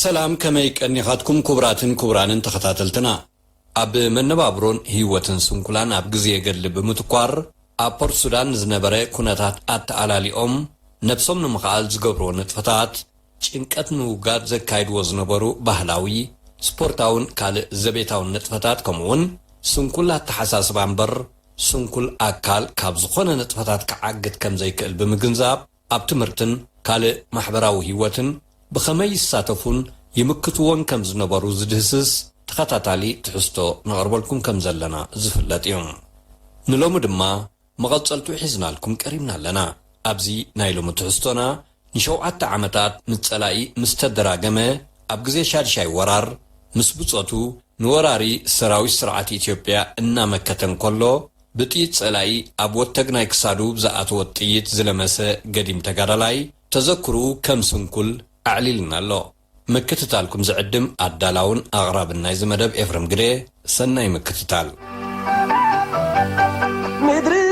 ሰላም፣ ከመይ ቀኒኻትኩም ክቡራትን ክቡራንን ተኸታተልትና? ኣብ መነባብሮን ህይወትን ስንኩላን ኣብ ግዜ ገድሊ ብምትኳር፣ ኣብ ፖርት ሱዳን ንዝነበረ ኩነታት ኣተኣላሊኦም ነብሶም ንምኽኣል ዝገብርዎ ንጥፈታት፣ ጭንቀት ንምውጋድ ዘካይድዎ ዝነበሩ ባህላዊ፣ ስፖርታውን ካልእ ዘቤታውን ንጥፈታት፣ ከምኡውን ስንኩል ኣተሓሳስባ እምበር ስንኩል ኣካል ካብ ዝኾነ ንጥፈታት ክዓግት ከም ዘይክእል ብምግንዛብ፣ ኣብ ትምህርትን ካልእ ማሕበራዊ ህይወትን ብኸመይ ይሳተፉን ይምክትዎን ከም ዝነበሩ ዝድህስስ ተኸታታሊ ትሕዝቶ ነቕርበልኩም ከም ዘለና ዝፍለጥ እዩ። ንሎሚ ድማ መቐጸልቱ ሒዝናልኩም ቀሪብና ኣለና። ኣብዚ ናይ ሎሚ ትሕዝቶና፣ ንሸውዓተ ዓመታት ምስ ጸላኢ ምስ ተደራገመ፣ ኣብ ግዜ ሻድሻይ ወራር ምስ ብጾቱ ንወራሪ ሰራዊት ስርዓት ኢትዮጵያ እናመከተ እንከሎ፣ ብጥይት ጸላኢ ኣብ ወተግ ናይ ክሳዱ ብዝኣተወት ጥይት ዝለመሰ ገዲም ተጋዳላይ፣ ተዘክርኡ ከም ስንኩል ኣዕሊልና ኣሎ። ምክትታልኩም ዝዕድም ኣዳላውን ኣቕራብን ናይዚ መደብ ኤፍረም ግደ፣ ሰናይ ምክትታል። ምድርን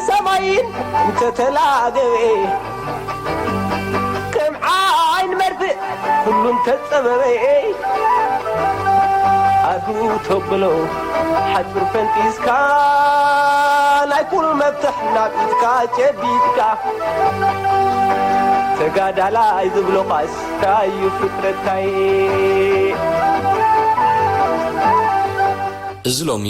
ሰማይን እንተተላገበ፣ ከም ዓይን መርፍእ ኩሉ እንተጸበበ፣ ኣቱ ተብሎ ሓጹር ፈንጢስካ፣ ናይ ኩሉ መፍትሕ ናብ ኢድካ ጨቢጥካ፣ ተጋዳላይ ዝብሎ ቃስ ታዩ ፍጥረታይ። እዚ ሎሚ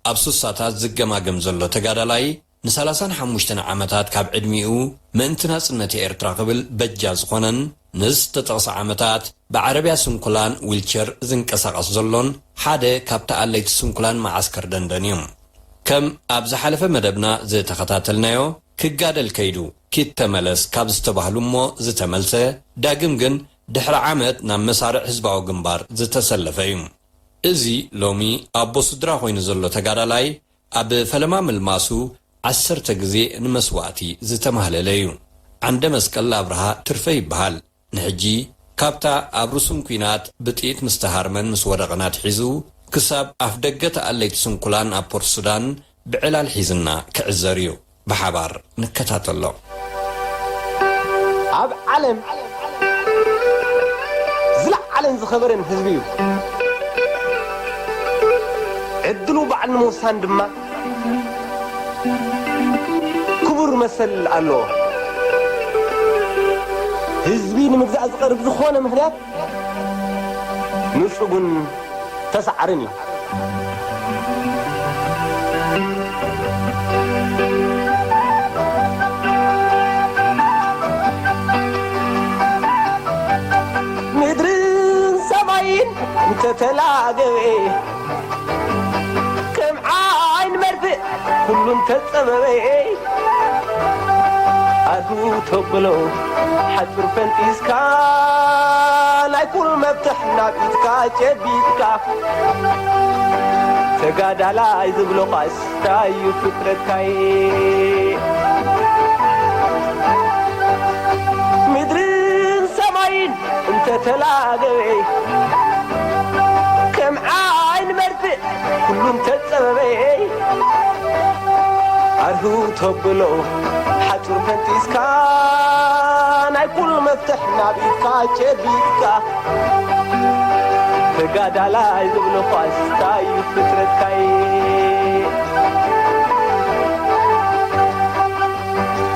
ኣብ ሱሳታት ዝገማገም ዘሎ ተጋዳላይ፣ ንሰላሳን ሓሙሽተን ዓመታት ካብ ዕድሚኡ ምእንቲ ናጽነት ኤርትራ ክብል በጃ ዝኾነን፣ ንዝተጠቕሰ ዓመታት ብዓረብያ ስንኩላን ዊልቸር ዝንቀሳቐስ ዘሎን ሓደ ካብቲ ኣለይቲ ስንኩላን መዓስከር ደንደን እዩ። ከም ኣብ ዝሓለፈ መደብና ዝተኸታተልናዮ፣ ክጋደል ከይዱ ኪድ ተመለስ ካብ ዝተባህሉ እሞ ዝተመልሰ፣ ዳግም ግን ድሕሪ ዓመት ናብ መሳርዕ ህዝባዊ ግንባር ዝተሰለፈ እዩ። እዚ ሎሚ ኣቦ ስድራ ኮይኑ ዘሎ ተጋዳላይ፣ ኣብ ፈለማ ምልማሱ ዓሰርተ ግዜ ንመስዋእቲ ዝተማህለለ እዩ። ዓንደ መስቀል ኣብርሃ ትርፈ ይበሃል። ንሕጂ፣ ካብታ ኣብ ርሱን ኲናት ብጥይት ምስ ተሃርመን ምስ ወደቐን ኣትሒዙ፣ ክሳብ ኣፍደገ ተኣለይቲ ስንኩላን ኣብ ፖርት ሱዳን ብዕላል ሒዝና ክዕዘር እዩ። ብሓባር ንከታተሎ። ኣብ ዓለም ዝለዓለን ዝኸበረን ህዝቢ እዩ። ዕድሉ ባዕሉ ንምውሳን ድማ ክቡር መሰል ኣለዎ። ህዝቢ ንምግዛእ ዝቐርብ ዝኾነ ምኽንያት ንጹግን ተሳዕርን እዩ። ምድርን ሰማይን እንተተላገበ፣ ከም ዓይን መርፍእ ኩሉ እንተጸበበ፣ ኣቱ ተብሎ ሓጹር ፈንጢስካ፣ ናይ ኩሉ መፍትሕ ናብ ኢድካ ጨቢጥካ፣ ተጋዳላይ ዝብሎ ቃስ ታዩ ፍጥረትካይ። ምድርን ሰማይን እንተተላገበ፣ ከም ዓይን መርፍእ ኩሉ እንተጸበበ፣ ኣርሁ ተብሎ ሓጹር ፈንጢስካ፣ ናይ ኩሉ መፍትሕ ናብ ኢድካ ጨቢጥካ፣ ተጋዳላይ ዝብሎ ኳስ ታዩ ፍጥረትካይ።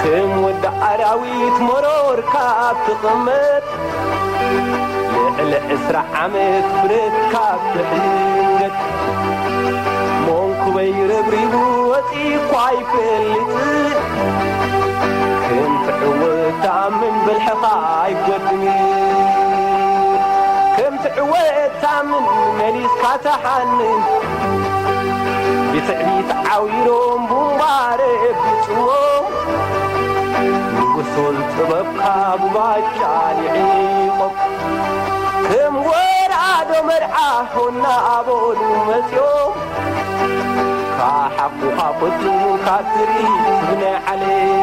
ከም ወዲ ኣራዊት መሮርካ ኣብ ትቕመጥ፣ ልዕሊ ዕስራ ዓመት ብረትካ ኣብ ትሕንገት፣ መንኩበይ ረብሪቡ ወጺእኳ ኣይፈልጥ፣ ከም ትዕወት ታምን ብልሕኻ ኣይጎድን፣ ከም ትዕወት ታምን መሊስካ ተሓንን፣ ብትዕቢት ዓዊሮም ቡምባ ረቢጽዎም፣ ንጉሶን ጥበብካ ብባጫ ልዒቖም፣ ከም ወራዶ መርዓ ሆና ኣበሉ መጺኦም፣ ካሓኩኻ ፍጹም ካብ ትርኢት ናይ ዓለም፣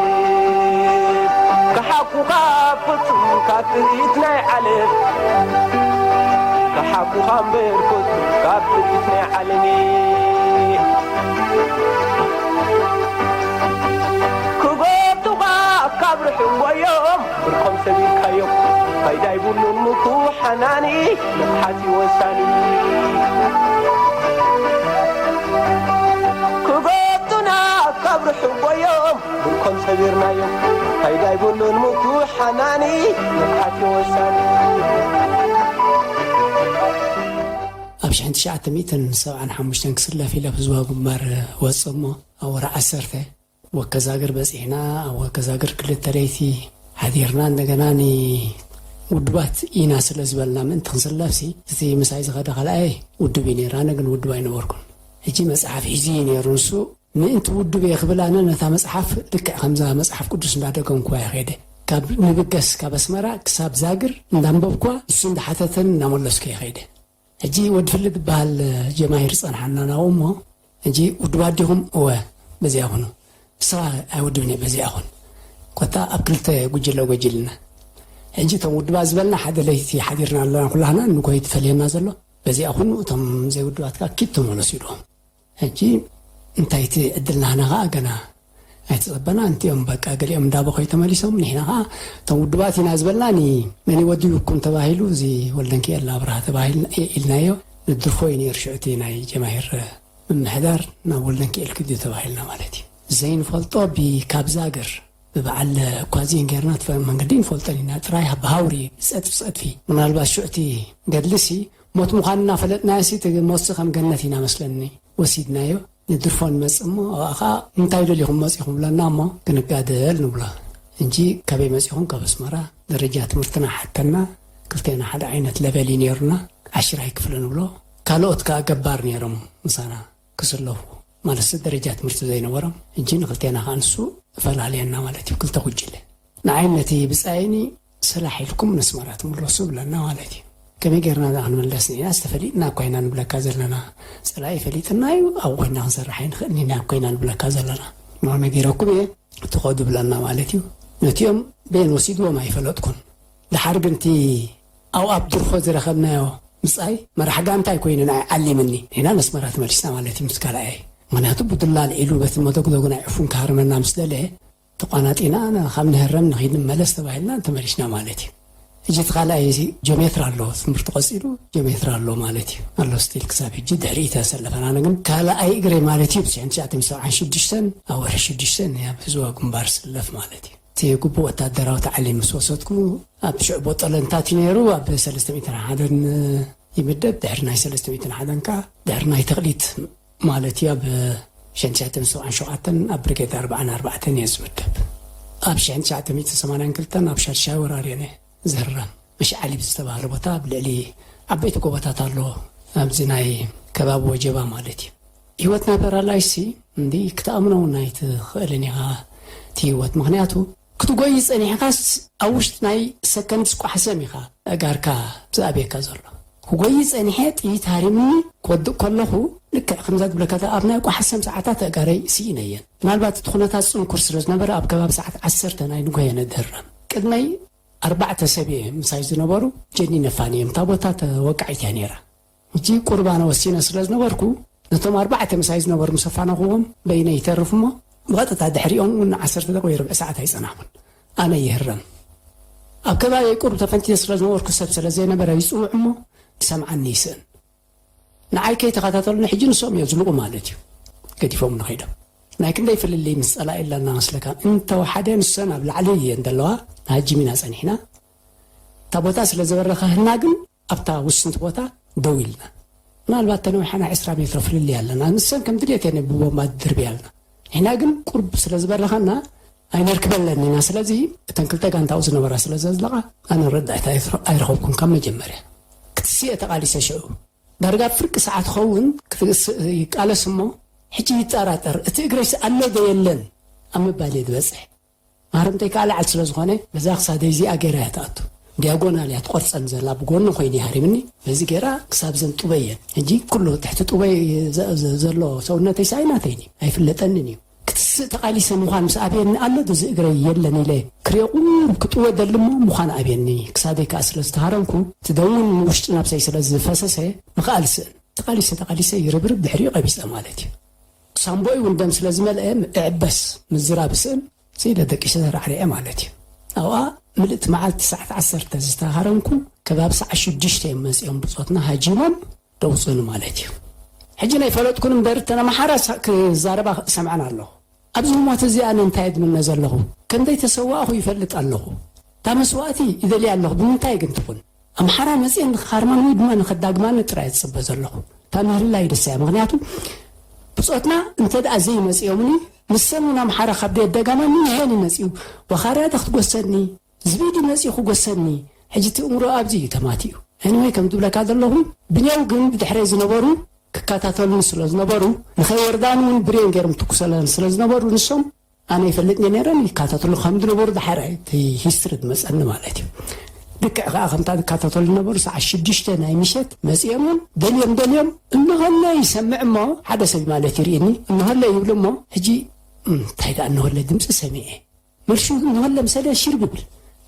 ካሓኩኻ ፍጹም ካብ ትርኢት ናይ ዓለም፣ ካሓኩኻ እምበር ፍጹም ካብ ትርኢት ናይ ዓለም። ክጎብጡኻ ካብ ርሑቕ ጎዮም፣ ብርኮም ሰቢርካዮም። ፋይዳ ይብሉን ምኩ ሓናኒ፣ ንቕሓት እዩ ወሳኒ። ክጎብጡና ካብ ርሑቕ ጎዮም፣ ብርኮም ሰቢርናዮም። ፋይዳ ይብሉን ምኩ ሓናኒ፣ ንቕሓት እዩ ወሳኒ። ኣብ ሽሕን ትሽዓተ ሚእትን ሰብዓን ሓሙሽተን ክስለፍ ኢለ ኣብ ህዝባዊ ግንባር ወጽእ እሞ፣ ኣብ ወርሒ ዓሰርተ ወከዛግር በጺሕና። ኣብ ወከዛግር ክልተ ለይቲ ሓዲርና፣ እንደገና ንውድባት ኢና ስለ ዝበልና ምእንቲ ክንስለፍሲ፣ እቲ ምሳይ ዝኸደ ካልኣይ ውድብ እዩ ነይሩ፣ ኣነ ግን ውድብ ኣይነበርኩን። ሕጂ መጽሓፍ ሒዙ እዩ ነይሩ ንሱ። ምእንቲ ውድብ እየ ክብል ኣነ ነታ መጽሓፍ ልክዕ ከምዛ መጽሓፍ ቅዱስ እንዳደገምኩዋ እየ ከይደ። ካብ ንብገስ ካብ ኣስመራ ክሳብ ዛግር እንዳንበብኩዋ፣ ንሱ እንዳሓተተን እንዳመለስኩ እየ ከይደ። ሕጂ ወዲ ፍልጥ ዝበሃል ጀማሂር ጸንሓና ናብኡ እሞ፣ ሕጂ ውድባት ዲኹም? እወ፣ በዚኣ ኩኑ። ንስኻ ኣይውድብን እየ፣ በዚኣ ኩን። ኮታ ኣብ ክልተ ጉጅለ ጎጅልና። ሕጂ እቶም ውድባት ዝበልና ሓደ ለይቲ ሓዲርና ኣለና ኩላህና፣ ንጎይት ፈልየና ዘሎ። በዚኣ ኩኑ፣ እቶም ዘይውድባት ከኣ ኪድ ተመለሱ ኢልዎም። ሕጂ እንታይ እቲ ዕድል ናህና ከኣ ገና ኣይተጸበና። እንቲኦም በቃ ገሊኦም እንዳበኸዩ ተመሊሶም። ንሕና ከኣ እቶም ውድባት ኢና ዝበልና፣ ኒ-፣ መን ይወድዩኩም ተባሂሉ፣ እዚ ወልደንኪኤል ኣብርሃ ተባሂል-፣ ኢ-፣ ኢልናዮ። ንድርፎ እዩ ነይሩ ሽዑ እቲ ናይ ጀማሂር ምምሕዳር፣ ናብ ወልደንኪኤል ክዲ ተባሂልና ማለት እዩ። ዘይንፈልጦ ብ-፣ ካብ ዛግር ብበዓል ኳዚን ጌርና ትፈ-፣ መንገዲ ንፈልጠን ኢና። ጥራይ ብሃውሪ ጸጥፊ ጸጥፊ። ምናልባት ሽዑ እቲ ገድልሲ ሞት ምዃኑ እናፈለጥናዮሲ፣ እቲ ሞትሲ ከም ገነት ኢና መስለኒ ወሲድናዮ። ንድርፎ ንመጽእ እሞ፣ ኣብኣ ኸኣ፣ "እንታይ ደሊኹም መጺኹም?" ብለና እሞ፣ "ክንጋደል" ንብሎ። እንጂ "ካበይ መጺኹም?" "ካብ ኣስመራ." ደረጃ ትምህርትና ሓተና፣ ክልቴና ሓደ ዓይነት ለቨል እዩ ነይሩና፣ ዓሽራይ ክፍሊ ንብሎ። ካልኦት ከኣ ገባር ነይሮም ምሳና ክስለፉ፣ ማለትሲ ደረጃ ትምህርቲ ዘይነበሮም። እንጂ ንክልቴና ከኣ ንሱ ፈላለየና ማለት እዩ፣ ክልተ ጉጅለ። ንዓይ ነቲ ብጻየኒ ሰላሕ ኢልኩም ነስመራ ትምለሱ ብለና ማለት እዩ። ከመይ ጌርና ደኣ ክንምለስ ኢና? ዝተፈሊጥና እኳ ኢና ንብለካ ዘለና። ጸላኢ ፈሊጥና እዩ፣ ኣብኡ ኮይና ክንሰርሕ ኣይንኽእልን ኢና እኮ ኢና ንብለካ ዘለና። ንኸመይ ጌረኩም እየ ትኸዱ ብለና ማለት እዩ። ነቲኦም በየን ወሲድዎም ኣይፈለጥኩን። ደሓር ግን እቲ ኣብኡ ኣብ ድርኾ ዝረኸብናዮ ምጻይ መራሕ ጋንታ ኣይኮይኑን፣ ኣይዓሊምኒ። ኢና ነስመራ ተመሊስና ማለት እዩ ምስ ካልኣይ። ምኽንያቱ ብዱላ ኣልዒሉ በቲ መደጉደጉ ናይ ዕፉን ክሃርመና ምስ ደለየ፣ ተቋናጢና ን-፣ ካብ ንህረም ንኺድ ንመለስ ተባሂልና ተመሊስና ማለት እዩ። ሕጂ እቲ ካልኣይ እዚ ጀሜትራ ኣሎ፣ ትምህርቲ ቀጺሉ ጀሜትራ ኣሎ ማለት እዩ። ኣሎ ስቲል ክሳብ ሕጂ ድሕሪ ተሰለፈና። ኣነ ግን ካልኣይ እግረይ ማለት እዩ፣ ብ ትሽዓተ ሚእቲ ሰብዓን ሽዱሽተን ኣብ ወርሒ ሽዱሽተ ኣብ ህዝባዊ ግንባር ስለፍ ማለት እዩ። እቲ ግቡእ ወታደራዊ ታዕሊም ምስ ወሰድኩ፣ ኣብ ሽዑ ቦጦለንታት እዩ ነይሩ፣ ኣብ ሰለስተ ሚእትን ሓደን ይምደብ። ድሕሪ ናይ ሰለስተ ሚእትን ሓደን ከኣ ድሕሪ ናይ ተኽሊት ማለት እዩ፣ ኣብ ሽሕን ትሽዓተ ሚእትን ሰብዓን ሸውዓተን ኣብ ብሪጌድ ኣርባዓን ኣርባዕተን እየ ዝምደብ። ኣብ ሽሕን ትሽዓተ ሚእትን ሰማንያን ክልተን ኣብ ሻድሻይ ወራር እየ ዝህረም። መሽዓሊብ ዝተባህለ ቦታ ኣብ ልዕሊ ዓበይቲ ጎቦታት ኣሎ፣ ኣብዚ ናይ ከባቢ ወጀባ ማለት እዩ። ህይወት ናይ ፓራላይስሲ እንዲ ክትኣምኖ እውን ኣይትኽእልን ኢኻ እቲ ህይወት። ምኽንያቱ ክትጎዪ ጸኒሕካስ ኣብ ውሽጢ ናይ ሰከንድስ ቋሕሰም ኢኻ ኣእጋርካ ዝኣብየካ ዘሎ። ክጎዪ ጸኒሐ ጥይት ሃሪምኒ ክወድቕ ከለኹ ልክዕ ከምዛ ትብለካ እታ ኣብ ናይ ቋሕሰም ሰዓታት ኣእጋረይ ስኢነየን። ምናልባት እቲ ኩነታት ጽንኩር ስለ ዝነበረ ኣብ ከባቢ ሰዓት ዓሰርተ ናይ ንግሆ እየ ነድህረም። ቅድመይ ኣርባዕተ ሰብ እየ ምሳይ ዝነበሩ ጀኒነፋኒ እዮም። እታ ቦታ ተወቃዒት እያ ነይራ። ሕጂ ቁሩብ ኣነ ወሲነ ስለ ዝነበርኩ፣ ነቶም ኣርባዕተ ምሳይ ዝነበሩ ምስ ኣፋነኹዎም፣ በይነይ ይተርፍ እሞ፣ ብቐጥታ ድሕሪኦም እውን ዓሰርተ ደቂቕ ወይ ርብዒ ሰዓት ኣይጸናሕኩን። ኣነ ይህረም። ኣብ ከባቢይ ቁሩብ ተፈንቲነ ስለ ዝነበርኩ፣ ሰብ ስለ ዘይነበረ ይጽውዕ እሞ፣ ክሰምዓኒ ይስእን። ንዓይ ከይተኸታተሉኒ፣ ሕጂ ንሶም እዮም ዝልቑ ማለት እዩ። ገዲፎምኒ ከይዶም። ናይ ክንደይ ፍልልይ ምስ ጸላኢ ኣለና መስለካ? እንተወሓደ ንሰን ኣብ ላዕሊ እየን ዘለዋ፣ ንሃጅም ኢና ጸኒሕና። እታ ቦታ ስለ ዝበረኸህና ግን ኣብታ ውስንቲ ቦታ ደው ኢልና። ምናልባት ተነዊሓና ዕስራ ሜትሮ ፍልልይ ኣለና። ንሰን ከም ድሌት እየን ብቦምባ ድርብያ ኣለና። ንሕና ግን ቁርብ ስለ ዝበረኸና ኣይነርክበለን ኢና። ስለዚ እተን ክልተ ጋንታኡ ዝነበራ ስለ ዘዝለቓ ኣነ ረዳኢት ኣይትረ-፣ ኣይረኸብኩን ካብ መጀመርያ። ክትስኤ ተቓሊሰ ሽዑ። ዳርጋ ፍርቂ ሰዓት ክኸውን ክትስ-፣ ይቃለስ እሞ፣ ሕጂ ይጠራጠር፣ እቲ እግረይስ ኣሎ ዶ የለን ኣብ ምባል እየ ዝበጽሕ። ማህረምተይ ከኣ ላዕሊ ስለ ዝኾነ፣ በዛ ክሳደይ እዚኣ ገይራ እያ ትኣቱ። ዲያጎናል እያ ትቆርጸን ዘላ፣ ብጎኒ ኮይኑ እዩ ሃሪምኒ። በዚ ገይራ ክሳብ ዘን ጡበይ እየን። ሕጂ ኩሉ ትሕቲ ጡበይ ዘ-፣ ዘ-፣ ዘሎ ሰውነተይ ሳይ ናተይን እዩ፣ ኣይፍለጠንን እዩ። ክትስእ ተቓሊሰ ምዃን ምስ ኣብየኒ፣ ኣሎ ዶ እዚ እግረይ የለን ኢለ ክሪኦ ቁሩብ ክጥወ ደሊ እሞ፣ ምዃን ኣብየኒ። ክሳደይ ከኣ ስለ ዝተሃረምኩ፣ እቲ ደም እውን ንውሽጢ ነብሰይ ስለ ዝፈሰሰ፣ ምኽኣል ስእን። ተቓሊሰ፣ ተቓሊሰ ይርብርብ ድሕሪኡ ቀቢጸ ማለት እዩ። ሳምቦይ እውን ደም ስለ ዝመልአ፣ እዕበስ ምዝራብ ስእን፣ ስኢለ ደቂሰ ተራዕሪዐ ማለት እዩ። ኣብኣ ምልእቲ መዓልቲ ሰዓት ዓሰርተ ዝተሃረምኩ፣ ከባቢ ሰዓት ሽዱሽተ እዮም መጺኦም ብጾትና ሃጂሞም ደውጹኒ ማለት እዩ። ሕጂ ናይ ፈለጥኩን እምበር እተን ኣምሓራ ሳ-፣ ክዛረባ ሰምዐን ኣለኹ። ኣብዚ ህሞት እዚ ኣነ እንታይ እድምነ ዘለኹ? ከም ዘይተሰዋእኹ ይፈልጥ ኣለኹ። እታ መስዋእቲ ይደልያ ኣለኹ። ብምንታይ ግን ትኹን? ኣምሓራ መጺአን ንኽሃርማን ወይ ድማ ንኸዳግማኒ ጥራይ ዝጽበ ዘለኹ። እታ ምህላዩ ደስ እያ። ምኽንያቱ ብጾትና እንተ ደኣ ዘይመጺኦምኒ፣ ንሰን እውን ኣምሓራ ካብ ደየዳጋማኒ ንሄን ይመጺኡ። ወኻርያ ዶ ክትጎሰኒ? ዝብኢ ድዩ መጺኡ ክጎሰኒ? ሕጂ እቲ እምሮ ኣብዚ እዩ ተማቲኡ። ኤኒወይ ከም ዝብለካ ዘለኹ ብኔው ግን ብድሕረይ ዝነበሩ ክከታተሉኒ ስለ ዝነበሩ ንኸይወርዳኒ እውን ብሬን ገይሮም ትኩሰለን ስለ ዝነበሩ ንሶም ኣነ ይፈልጥ ነይረን ይከታተሉ ከም ዝነበሩ ድሓር እቲ ሂስትሪ ዝመጸኒ ማለት እዩ። ልክዕ ከዓ ከምታ ዝከታተሉ ዝነበሩ ሰዓት ሽዱሽተ ናይ ምሸት መጺኦም እዮም ደልዮም ደልዮም እንሆለ ይሰምዕ እሞ ሓደ ሰብ ማለት ይርእኒ እንሆለ ይብሉ እሞ ሕጂ እም፣ እንታይ ደኣ እንሆለ ድምፂ ሰሚዐ መልሹ እንሆለ ምሰለ ሽር ብብል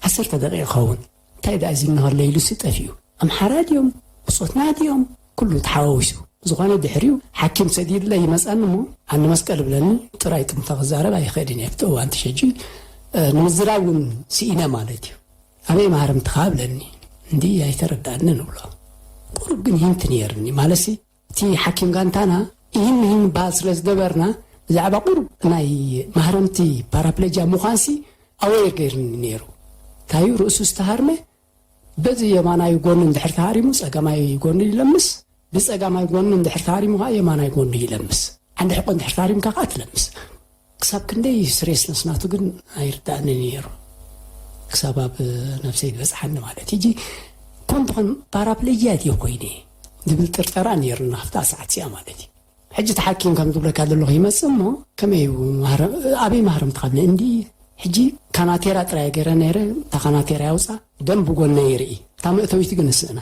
ዓሰርተ ደቂቕ ይኸውን እንታይ ደኣ እዚ እንሆለ ኢሉሲ ጠፊኡ ኣምሓራ ድዮም ብጾትና ድዮም ኩሉ ተሓዋዊሱ ዝኾነ ድሕሪኡ ሓኪም ሰዲድለ ይመጻኒ እሞ ኣነ መስቀል ብለኒ ጥራይ ጥምታ ክዛረብ ኣይኽእልን እየ ኣብቲ እዋን ትሸጂ ንምዝራብ እውን ስኢነ ማለት እዩ ኣበይ ማህረምትኻ ብለኒ እንዲ ኣይተረዳእንን እብሎ ቁሩብ ግን ሂንት ነይርኒ ማለሲ እቲ ሓኪም ጋንታና ይህን ይህን በሃል ስለ ዝነበርና ብዛዕባ ቁሩብ ናይ ማህረምቲ ፓራፕለጃ ምዃንሲ ኣወይር ገይርኒ ነይሩ ታዩ ርእሱ ዝተሃርመ በዚ የማናይ ጎኒ እንድሕር ተሃሪሙ ጸገማይ ጎኒ ይለምስ ብጸጋማይ ጎኒ እንድሕር ተሃሪሙ ከዓ የማናይ ጎኒ ይለምስ ዓንዲ ሕቆ እንድሕር ተሃሪምካ ከዓ ትለምስ ክሳብ ክንደይ ስሬስነስ ናቱ ግን ኣይርዳእኒ ነይሩ ክሳብ ኣብ ነብሰይ ዝበፅሓኒ ማለት ሕጂ ኮንትኾን ፓራፕሌጂያ ድየ ኮይነ ዝብል ጥርጠራ ነይሩና ኣብታ ሰዓት ሲኣ ማለት እዩ ሕጂ ተሓኪም ከም ዝብለካ ዘለኹ ይመፅእ እሞ ከመይ እዩ ኣበይ ማህረም ትኻብለ እንዲ ሕጂ ካናቴራ ጥራይ ገይረ ነይረ እታ ካናቴራ ያውፃ ደም ብጎነ ይርኢ እታ መእተዊት ግን እስእና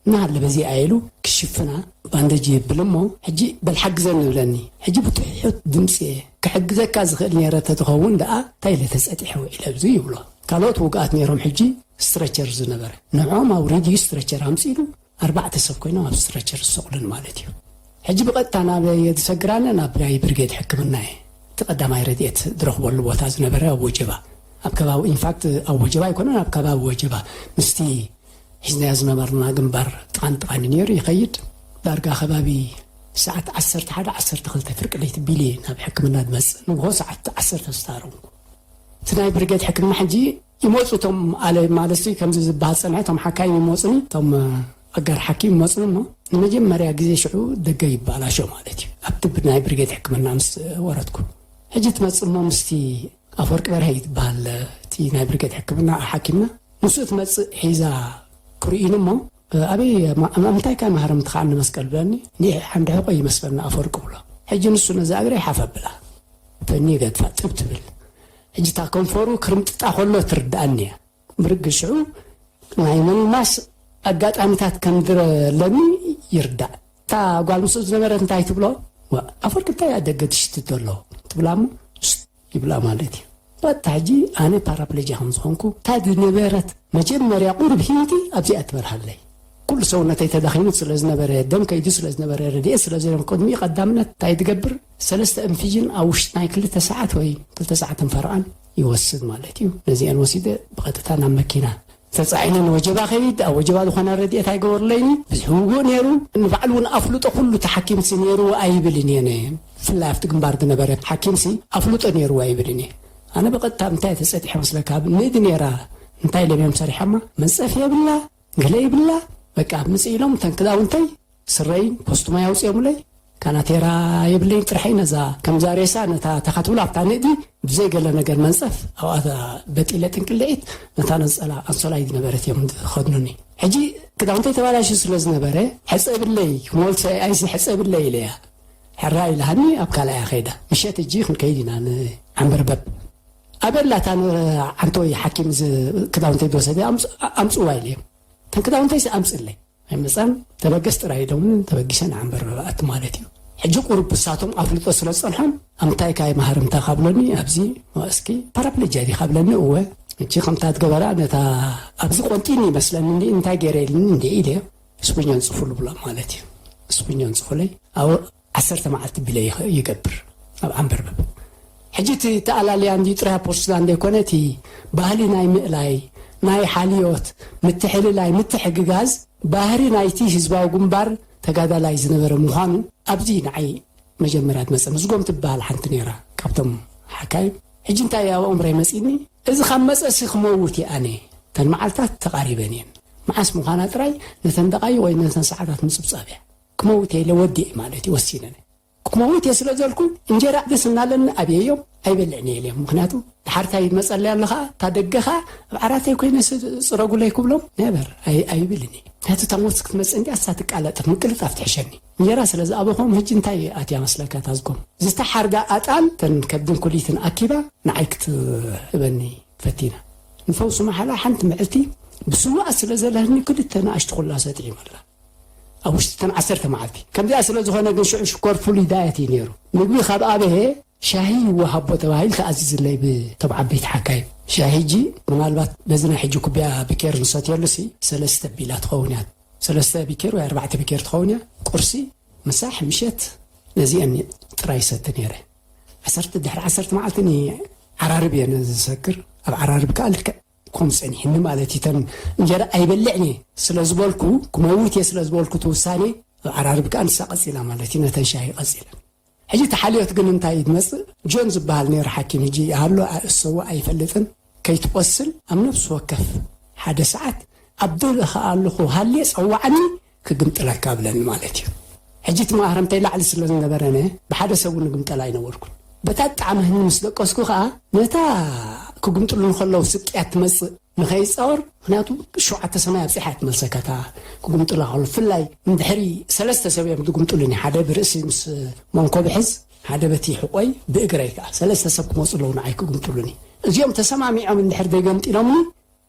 እናሃለ በዚኣ ኢሉ ክሽፍና ባንደጅ ይብል እሞ ሕጂ በል ሓግዘኒ ይብለኒ ሕጂ ብትሑት ድምፂ እየ ክሕግዘካ ዝኽእል ነይረ ተትኸውን ደኣ እንታይ ኢለ ተፀጢሐ ውዒለ ኣብዚ ይብሎ ካልኦት ውግኣት ነይሮም ሕጂ ስትረቸር ዝነበረ ንዖም ኣውሪድዩ ስትረቸር ኣምፂሉ ኣርባዕተ ሰብ ኮይኖም ኣብ ስትረቸር ዝሰቕሉን ማለት እዩ ሕጂ ብቐጥታ ናብ የዝሰግራነ ናብ ናይ ብርጌድ ሕክምና እየ እቲ ቀዳማይ ረድኤት ዝረኽበሉ ቦታ ዝነበረ ኣብ ወጀባ ኣብ ከባቢ ኢንፋክት ኣብ ወጀባ ኣይኮነን ኣብ ከባቢ ወጀባ ምስቲ ሒዝናዮ ዝነበርና ግንባር ጥቓን ጥቓን ነይሩ ይኸይድ ዳርጋ ከባቢ ሰዓት ዓሰርተ ሓደ ዓሰርተ ክልተ ፍርቂ ለይቲ ቢሊ ናብ ሕክምና ዝመፅእ ንግሆ ሰዓት ዓሰርተ ዝታረምኩ እቲ ናይ ብርጌድ ሕክምና ሕጂ ይመፁ እቶም ኣለ ማለት ከምዚ ዝበሃል ፀንሐ እቶም ሓካይም ይመፁኒ እቶም ኣጋር ሓኪም ይመፁኒ እሞ ንመጀመርያ ግዜ ሽዑ ደገ ይበላሾ ማለት እዩ ኣብቲ ናይ ብርጌድ ሕክምና ምስ ወረድኩ ሕጂ ትመፅእ እሞ ምስቲ ኣፈወርቂ በርሀ እዩ ዝበሃል እቲ ናይ ብርጌድ ሕክምና ሓኪምና ንሱ ትመፅእ ሒዛ ክርእዩኒ እሞ ኣበይ ምንታይ ከ ማህረምቲ ከዓ ንመስቀል ብለኒ ሓንዲ ሕቆ ይመስለኒ ኣፈወርቂ ብሎ ሕጂ ንሱ ነዛ እግረይ ሓፍ ኣብላ ፈኒ ገድፋ ጥብ ትብል ሕጂ እታ ከንፈሩ ክርምጥጣ ከሎ ትርድኣኒ እያ ብርግሽዑ ናይ ምልማስ ኣጋጣሚታት ከም ዝረለኒ ይርዳእ እታ ጓል ምስኡ ዝነበረት እንታይ ትብሎ ኣፈርቂ እንታይ ኣደገ ትሽትት ዘሎ ትብላ እሞ ይብላ ማለት እዩ በታ ሕጂ ኣነ ፓራፕሌጃ ከም ዝኾንኩ እታ ዝነበረት መጀመርያ ቁሩብ ሂንቲ ኣብዚኣ ትበርሃለይ ኩሉ ሰውነተይ ተዳኺሙ ስለ ዝነበረ ደም ከይዱ ስለ ዝነበረ ረድኤት ስለ ዘይረም ቅድሚኡ ቀዳምነት እንታይ ትገብር ሰለስተ እንፊዥን ኣብ ውሽጢ ናይ ክልተ ሰዓት ወይ ክልተ ሰዓትን ፈርቓን ይወስድ ማለት እዩ ነዚአን ወሲደ ብቐጥታ ናብ መኪና ተፃዒነ ንወጀባ ከይድ ኣብ ወጀባ ዝኾነ ረድኤት ኣይገበሩለይኒ ብዙሕ ውጉእ ነይሩ ንባዕሉ እውን ኣፍልጦ ኩሉ ተሓኪምሲ ነይሩ ኣይብልን እየ ብፍላይ ኣብቲ ግንባር ዝነበረ ሓኪምሲ ኣፍልጦ ነይሩ ኣይብልን እየ ኣነ ብቐጥታ እንታይ ተፀጢሐ መስለካ ንእዲ ነይራ እንታይ ኢሎም እዮም ሰሪሖማ መንፀፍ የብላ ገለ ይብላ በቃ ምፅ ኢሎም እተን ክዳውንተይ ስረይን ኮስቱማ ያውፅኦምለይ ካናቴራ የብለይን ጥርሐይ ነዛ ከምዛ ሬሳ ነታ ተኻትብላ ኣብታ ንእዲ ብዘይ ገለ ነገር መንፀፍ ኣብኣ በጢለ ጥንቅልዒት ነታ ነፀላ ኣንሶላይ ዝነበረት እዮም ዝኸድኑኒ ሕጂ ክዳውንተይ ተባላሹ ስለ ዝነበረ ሕፀብለይ ክመልሶ ኣይሲ ሕፀብለይ ኢለያ ሕራ ኢልሃኒ ኣብ ካልኣያ ከይዳ ምሸት እጂ ክንከይድ ኢና ንዓንበርበብ ኣበላታ ዓንተወይ ሓኪም ክዳውንተይ ዝወሰደ ኣምፅዋ ኢለዮም እተን ክዳውንተይሲ ኣምፅለይ ኣይመፃን ተበገስ ጥራይ ኢሎምን ተበጊሰ ንዓንበርበብ ኣቲ ማለት እዩ ሕጂ ቁሩብ ብሳቶም ኣፍልጦ ስለ ዝፀንሖም ኣምታይ ካይ ማህርምታ ካብሎኒ ኣብዚ እስኪ ፓራፕለጃ ዲ ካብለኒ እወ እቺ ከምታ ትገበራ ነታ ኣብዚ ቆንጢኒ ይመስለኒ እንዲ እንታይ ገይረ ኢልኒ እንዲ ኢለ ስፖኛ ንፅፉሉ ብሎ ማለት እዩ ስፖኛ ንፅፉለይ ኣብ ዓሰርተ መዓልቲ ቢለ ይገብር ኣብ ዓንበርበብ ሕጂ እቲ ተኣላልያ እንዲ ጥራይ ፖርችላንድ ዘይኮነ እቲ ባህሊ ናይ ምእላይ ናይ ሓልዮት፣ ምትሕልላይ፣ ምትሕግጋዝ ባህሪ ናይቲ ህዝባዊ ግንባር ተጋዳላይ ዝነበረ ምዃኑ ኣብዚ ንዓይ መጀመርያ ትመጽእ። ምስጎም ትበሃል ሓንቲ ነይራ ካብቶም ሓካይም። ሕጂ እንታይ ኣብ ኣእምሮይ መጺእኒ? እዚ ካብ መጸሲ ክመውት እየ ኣነ። እተን መዓልታት ተቓሪበን እየን። መዓስ ምዃና ጥራይ ነተን ደቓይቕ ወይ ነተን ሰዓታት ምጽብጻብ እያ። ክመውት እየ ኢለ ወዲኤ ማለት እዩ፣ ወሲነ። ክመውት እየ ስለ ዘልኩ እንጀራ ደስ እናለኒ ኣብየዮም ኣይበልዕን እየ ኢለዮም። ምኽንያቱ ድሓር እንታይ መጸለይ ኣሎ ኸዓ፣ እታ ደገ ኸዓ ኣብ ዓራተይ ኮይነ ስ-፣ ጽረጉለይ ክብሎም ነበር ኣይ-፣ ኣይብልን እየ። ምኽንያቱ እታ ሞት ክትመጽእ እንዲያ እሳ ትቃለጥፍ ምቅልጣፍ ትሕሸኒ። እንጀራ ስለ ዝኣበኹም ሕጂ እንታይ ኣትያ መስለካ እታ ዝጎም? ዝተሓርዳ ኣጣል ተን ከብድን ኩሊትን ኣኪባ ንዓይ ክትህበኒ ፈቲና። ንፈውሲ መሓላ ሓንቲ ምዕልቲ ብስዋእ ስለ ዘለኒ ክልተ ንኣሽቱ ኩላ ሰጢዒ መላ። ኣብ ውሽጢ እተን ዓሰርተ መዓልቲ። ከምዚኣ ስለ ዝኾነ ግን ሽዑ ሽኮር ፍሉይ ዳየት እዩ ነይሩ። ምግቢ ካብ ኣብሄ ሻሂ ይወሃቦ ተባሂሉ ተኣዚዝለይ ብቶም ዓበይቲ ሓካይም። ሻሂ ሕጂ ምናልባት በዚ ናይ ሕጂ ኩብያ ብኬር ንሰትየሉ ሲ ሰለስተ ቢላ ትኸውን እያ። ሰለስተ ቢኬር ወይ ኣርባዕተ ቢኬር ትኸውን እያ። ቁርሲ፣ ምሳሕ፣ ምሸት ነዚአን ጥራይ ይሰቲ ነይረ። ዓሰርተ፣ ድሕሪ ዓሰርተ መዓልቲ ንዓራርብ እየ ዝሰክር። ኣብ ዓራርብ ከኣ ልክዕ ከምኡ ጸኒሕኒ ማለት እዩ። እተን እንጀራ ኣይበልዕን እየ ስለ ዝበልኩ፣ ክመውት እየ ስለ ዝበልኩ እቲ ውሳኔ፣ ኣብ ዓራርብ ከኣ ንሳ ቀጺላ ማለት እዩ፣ ነተን ሻሂ ቀጺለን። ሕጂ እቲ ሓልዮት ግን እንታይ እዩ ዝመጽእ? ጆን ዝበሃል ነይሩ ሓኪም፣ ሕጂ ይሃሎ እሰዎ ኣይፈልጥን፣ ከይትቆስል ኣብ ነፍሲ ወከፍ ሓደ ሰዓት ኣብ ደለኻ ኣለኹ ሃልየ ጸዋዓኒ ክግምጥለካ ብለኒ ማለት እዩ። ሕጂ እቲ መሃረምተይ ላዕሊ ስለ ዝነበረነ ብሓደ ሰብ እውን እግምጠል ኣይነበርኩን። በታ ጣዕመህኒ ምስ ደቀስኩ ኸኣ ነታ ክግምጥሉ እንከለዉ ስቅያት ትመጽእ ንኸይጻወር፣ ምኽንያቱ ሸውዓተ ሰማይ ኣብጺሓ እያ ትመልሰካ እታ ክጉምጥላ ከሎ። ብፍላይ እንድሕሪ ሰለስተ ሰብ እዮም ዝጉምጥሉኒ፣ ሓደ ብርእሲ ምስ መንኮብ ሕዝ፣ ሓደ በቲ ሕቆይ፣ ብእግረይ ከኣ ሰለስተ ሰብ ክመጹ ኣለዉ ንዓይ ክጉምጥሉኒ። እዚኦም ተሰማሚዖም እንድሕር ዘይገምጢሎምኒ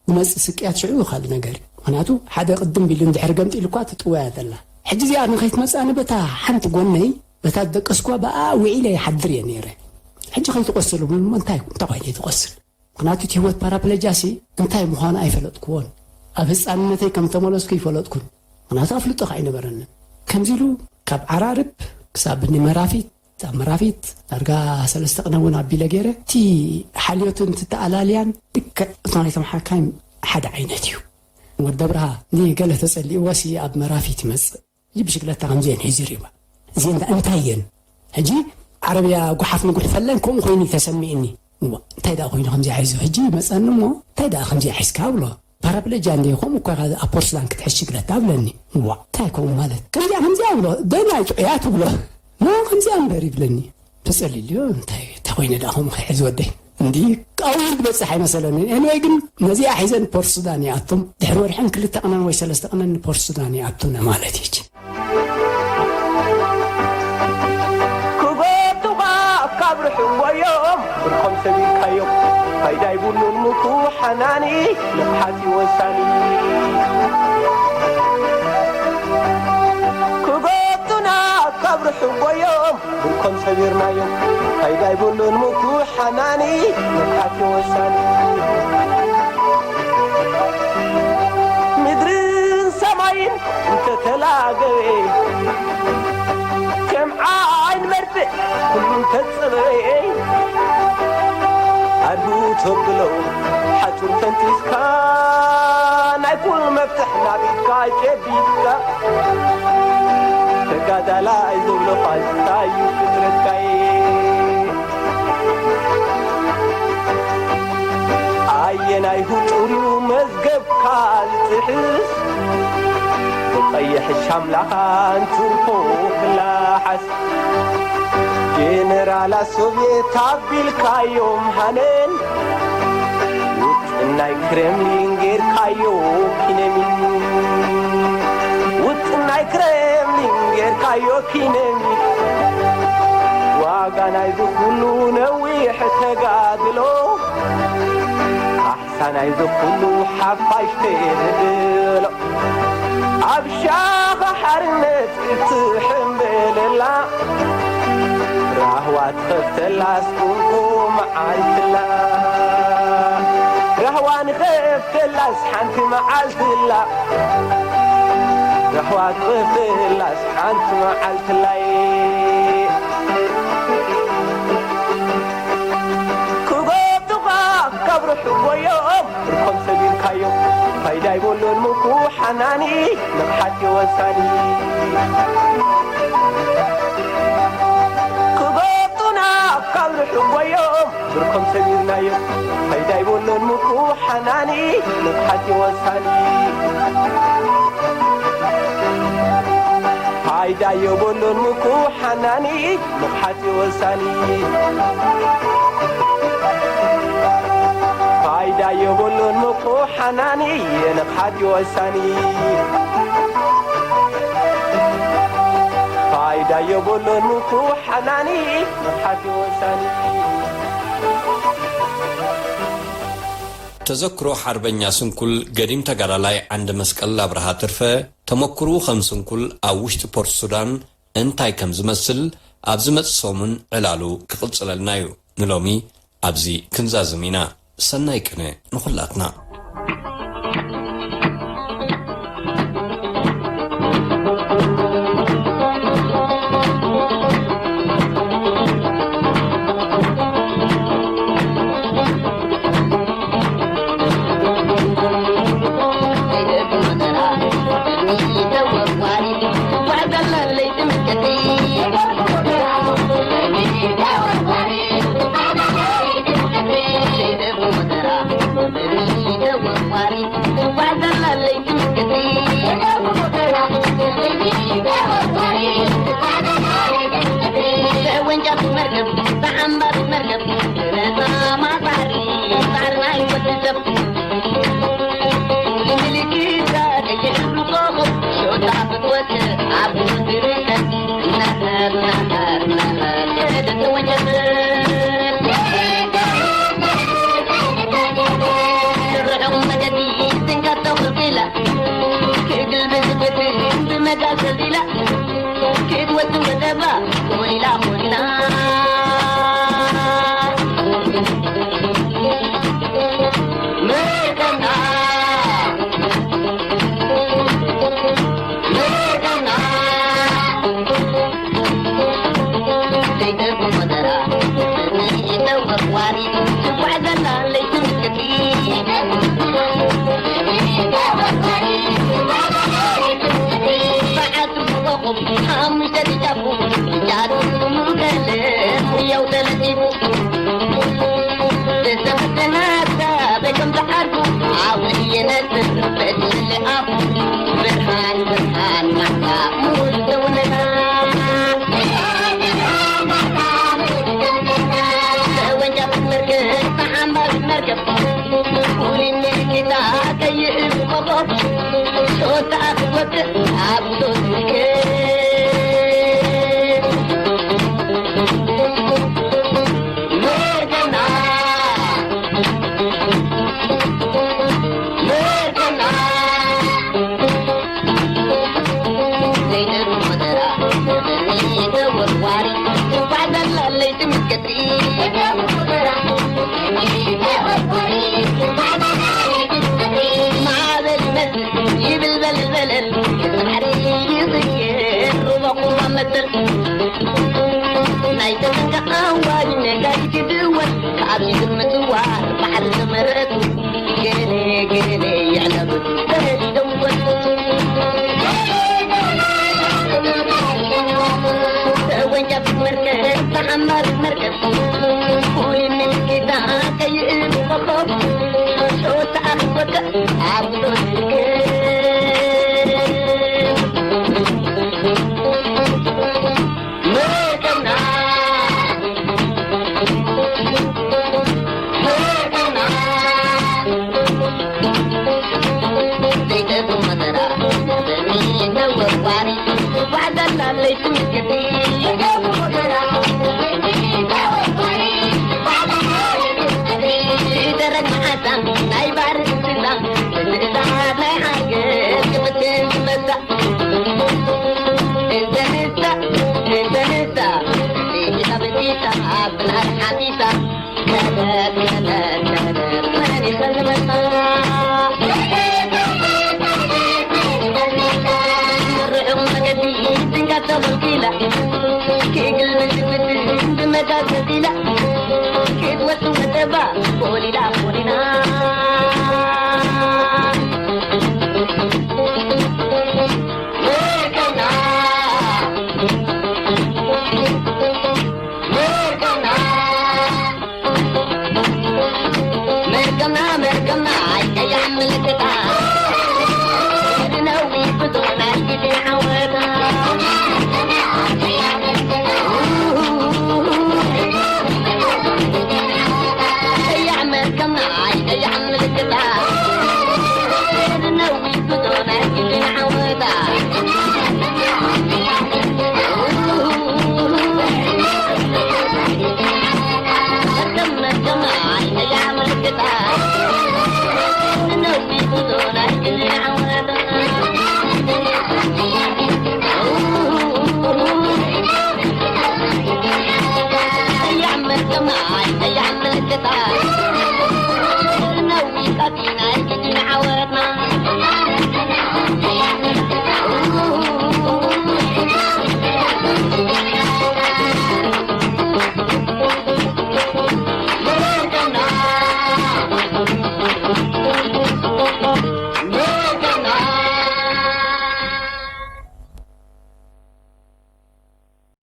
ዝመጽእ ስቅያት ሽዑ ካልእ ነገር እዩ። ምኽንያቱ ሓደ ቅድም ቢሉ እንድሕር ገምጢሉ እኳ ትጥወያ ዘላ። ሕጂ እዚኣ ንኸይትመጽኣኒ በታ ሓንቲ ጎነይ፣ በታ ዝደቀስኩዋ ብኣ ውዒለ ይሓድር እየ ነይረ። ሕጂ ከይትቆስል እሞ እንታይ፣ እንታይ ኮይነ ትቆስል? ምኽንያቱ እቲ ህይወት ፓራፕለጃሲ እንታይ ምዃኑ ኣይፈለጥኩዎን። ኣብ ህፃንነተይ ከም ተመለስኩ ይፈለጥኩን። ምኽንያቱ ኣፍልጦ ከኣ ኣይነበረንን። ከምዚ ኢሉ ካብ ዓራርብ ክሳብ እኒ መራፊት፣ ኣብ መራፊት ዳርጋ ሰለስተ ቅነ እውን ኣቢለ ገይረ። እቲ ሓልዮትን እቲ ተኣላልያን ልክዕ እቶም ናይቶም ሓካይም ሓደ ዓይነት እዩ። ወዲ ኣብርሃ ንገለ ተጸሊእዎ ሲ ኣብ መራፊት ይመጽእ። እዚ ብሽግለታ ከምዚ እየን ሒዙ ይሪባ። እዚ እንዳ እንታይ እየን? ሕጂ ዓረብያ ጉሓፍ ንጉሕፈለን ከምኡ ኮይኑ ተሰሚዕኒ። እዋ፣ እንታይ ደኣ ኮይኑ ከምዚኣ ሒዙ? ሕጂ ይመጸኒ እሞ፣ እንታይ ደኣ ከምዚኣ ሒዝካ ብሎ። ፓራፕለጃ እንደ ከምኡ እኮ ኢኻ ኣብ ፖርስላን ክትሕዝ ሽግለታ ብለኒ። እዋ፣ እንታይ ከምኡ ማለት? ከምዚኣ፣ ከምዚኣ ብሎ። ደናይ ጥዑያት ብሎ። ኖ፣ ከምዚኣ እምበር ይብለኒ። ተጸሊልዮ፣ እንታይ፣ እንታይ ኮይነ ደኣ ከምኡ ክሕዝ ወደይ? እንዲ፣ ኣውር ዝበጽሕ ኣይመሰለንን። ኤንወይ ግን ነዚኣ ሒዘን ፖርት ሱዳን ይኣቱም። ድሕሪ ወርሕን ክልተ ቅነን ወይ ሰለስተ ቅነን ንፖርት ሱዳን ይኣቱና ማለት እዩ። ክጎቱኻ ካብ ርሑቕ ጎዮም፣ ብርኮም ሰቢርካዮም። ፋይዳ ይብሉን ምኩ ሓናኒ፣ ንቕሓት እዩ ወሳኒ። ክጎቱና ካብ ርሑቕ ጎዮም፣ ብርኮም ሰቢርናዮም። ፋይዳ ይብሉን ምኩ ሓናኒ፣ ንቕሓት እዩ ወሳኒ። ምድርን ሰማይን እንተተላገበ፣ ከም ዓይን መርፍእ ኩሉ እንተጸበበ፣ ኣዱ ተብሎ ሓጹር ፈንጢስካ፣ ናይ ኩሉ መፍትሕ ናብ ኢድካ ጨቢጥካ፣ ተጋዳላይ ዝብሎ ቃል እንታይ እዩ ፍጥረትካየ? ኣየናይ ህጹር እዩ መዝገብካ ዝጥሕስ? ብቐይሕ ሻምላኻ እንትርፎ ክላሓስ፣ ጀነራላት ሶቭየት ኣቢልካዮም ሃነን፣ ውጥን ናይ ክሬምሊን ጌርካዮ ኪነሚን። ውጥን ናይ ክሬምሊን ጌርካዮ ኪነሚን። ዋጋ ናይዚ ኩሉ ነዊሕ ተጋድሎ፣ ካሕሳ ናይዚ ኩሉ ሓፋሽ ተጋድሎ። ኣብ ሻኻ ሓርነት ክትሕምበለላ፣ ራህዋ ትኸፍተላስ ቁንቁ መዓልትላ። ራህዋ ንኸፍተላስ ሓንቲ መዓልትላ። ራህዋ ትኸፍተላስ ሓንቲ መዓልትላይ። ክጎቱኻ ካብ ርሑቕ ጎዮም፣ ብርኮም ሰቢርካዮ። ፋይዳ ይብሉን ምኩ ሓናኒ ንቕሓት ወሳኒ ክገጡና ካብ ርሑቕ ጎዮም ብርኮም ሰቢርናዮም ፋይዳ ይብሉን ምኩ ሓናኒ ንቕሓት ወሳኒ ፋይዳ የብሉን ምኩ ሓናኒ ንቕሓት ወሳኒ ፋይዳ የብሉን ምኩ ሓናኒ ንቕሓት ወሳኒ ፋይዳ የብሉን ምኩ ሓናኒ ንቕሓት ወሳኒ ተዘክሮ ሓርበኛ ስንኩል ገዲም ተጋዳላይ ዓንደ መስቀል ኣብርሃ ትርፈ ተመክርኡ ከም ስንኩል ኣብ ውሽጢ ፖርት ሱዳን እንታይ ከም ዝመስል ኣብ ዝመጽእ ሰሙን ዕላሉ ክቕጽለልና እዩ። ንሎሚ ኣብዚ ክንዛዝም ኢና። ሰናይ ቅነ ንኹላትና።